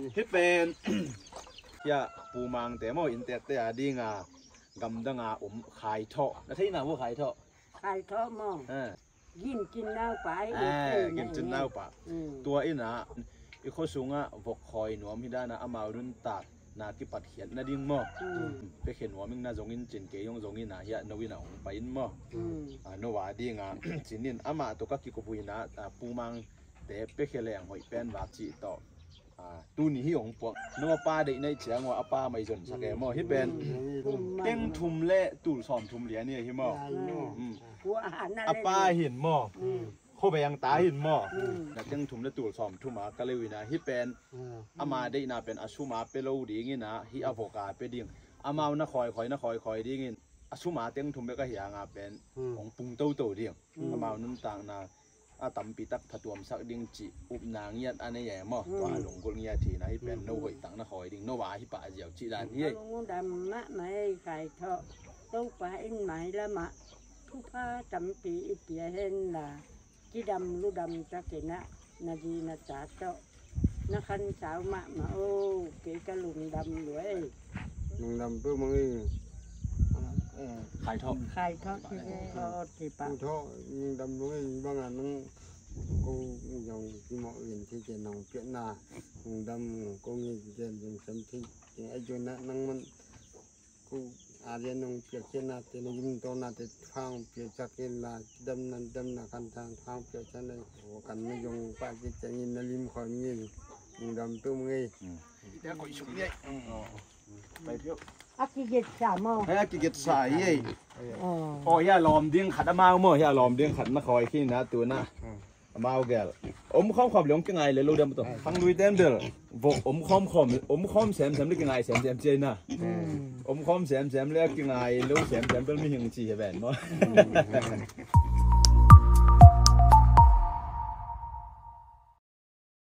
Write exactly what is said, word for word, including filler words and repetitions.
Hih pen, ya, Pu Mangte maw, inntekte a dinga gamdanga om Khaithawh. Na theihna uh Khaithawh. Khaithawh maw? Eh. Gimcin naupa hi. Eh, Gimcin naupa. Mm. Tua ina i khua sungah vok khawi nuam hi dana amau nuntakna kipatkhiat nading maw? Mm. Piakhia nuam ing na zong in cin kei zong zong ina hiah no ina hong pai in maw? Mm. Ah, no a dinga cin in amah tawh ka kikup uh ina, ah, Pu Mangte piakhia leng hoih pen vak cih tawh. Ah, tuni hi hong puak. No a pa deih na hih ciang uh a pa mai zon sak e maw? Hih pen teng thum le tul sawm thum lian hi maw? Mm. A pa hin maw? Khuaveng ta hin maw? Na teng thum le tul sawm thum a ka leuh ina hih pen ama deihna pen a sum a pia lo ding ina hih a vok a pia ding. Amau na khawi khawi na khawi khawi dingin a sum a teng thum bek a hiang a pen hong pung toto ding. Amau nuntakna a tampi tak phatuamsak ding cih upna ngiat a nei e maw? Tua a lunggulh ngiat hi na hih pen no hoih tak na khawi ding no a hi pah ziau cih dan hi. Lungdam mahmah ei Khaithawh. Topa in mailamah thupha tampi i pia henla kidam ludam takinah na di na ta tawh na khansau mahmah o. Kei ka lungdam lua ei. Lungdam peuhmah ei. Khaithawh. Khaithawh. Khaithawh. Lungdam lua ei bangah nang ko zong kimawh in thei nong piakna lungdam ko ngei zong sem thei. Ai zong nang man Ko a lian nong piak cianna te na gim tawna te thang piak cak in la damna damna kan thang thang piak cianna. Kan na zong pa ci ciangin na lim khawm ngei. Dam tum ngei. A kiget sa maw? Hei, a kiget sa hi ei. Aw, hia lawm ding khat amau maw, hia lawm ding khat na khawi khi na tu na. Amau gel om khawm khawm le hong kingai le lo dem tawh khang lui ten bel vok om khawm khawm om khawm sem sem le kingai sem sem ciai na. Om khawm sem sem le kingai lo sem sem bel mihing ci he ven maw?